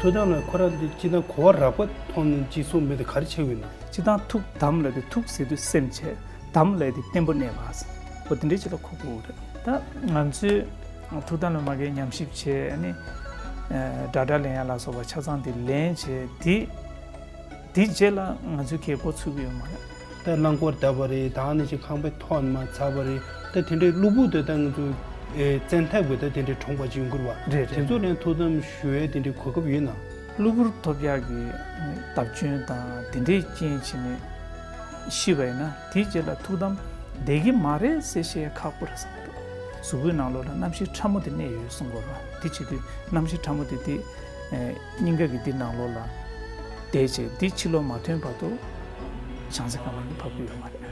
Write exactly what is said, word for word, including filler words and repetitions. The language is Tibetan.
ཐུགས་དམ་ལ་ཁོ་རང་འདི་སྤྱིར་བཏང་གོ་བ་རགས་པ་མཐོང་ཅིག་གསུངས་མེད་དེ་ག་རེ་བྱེད་འོས་ན། སྤྱིར་བཏང་ཐུགས་དམ་ལབ་དུས་ཐུགས་ཟེར་དུས་སེམས་བྱས། དམ་ལབ་དུས་བརྟན་པོ་གནས་པ། འོ་དེ་འདྲའི་ཅིག་ལ་གོ་དགོས་རེད། ད་ང་ཚོས་ཐུགས་དམ་ལ་མ་གི་ཉམས་ཞིབ་བྱས། ཨ་ནི་སྒྲ་སྒྲ་ལེན་ཡ་ལ་སོགས་པ་ཆ་ཚང་དེ་ལེན་བྱས། དེ་དེ་རྗེས་ལ་ང་ཚོའི་གི་འགོ་ཚུགས་ཀྱི་ཡོད་མ་རེད། ད་རླངས་འཁོར་བརྡབས་པ་རེད། ད་ནི་ཅིག་ཁང་པའི་ཐོག་མར་འཛེགས་པ་རེད། ད་དེ་འདྲའི་གློ་བུར་དུ་ད་ང་ཚོ་ཨེ་བཙན་ཐབས་ཀྱིས་ད་དེ་འདྲའི་གྲོངས་པ་ཅིག་ཡོང་གི་རེད་པ། རེད་རེད། དེ་ཚོ་ལ་ཡང་ཐུགས་དམ་ཞུ་ཡས་དེ་འདྲའི་གོ་སྐབས་ཡོད་ན། གློ་བུར་ཐོབ་ཡག་གི་བརྡབ་སྐྱོན་དང་དེ་འདྲའི་རྐྱེན་བྱས་ནས་ཤི་བ་ཡིན་ན། དེའི་རྗེས་ལ་ཐུགས་དམ་བསྡད་ཀྱི་མ་རེད་ཟེར་བཤད་ཡ་ཁག་པོ་རེད་བསམ་གྱི་འདུག་གཟུགས་པོའི་ནང་ལོགས་ལ་རྣམ་ཤེས་ཕྲ་མོ་དེ་གནས་ཡོད་གསུང་གི་ཡོད་རེད་པ། དེ་བྱེད་དུས་རྣམ་ཤེས་ཕྲ་མོ་དེ་དེ་ཨེ་སྙིང་ག་གི་འདི་ནང་ལོགས་ལ་བསྡད་བྱས། འདི་ཕྱི་ལོགས་མ་ཐོན་བར་དུ་བྱང་སེམས་ཁ་མ་ནི་ཕབ་ཀྱི་ཡོད་མ་རེད།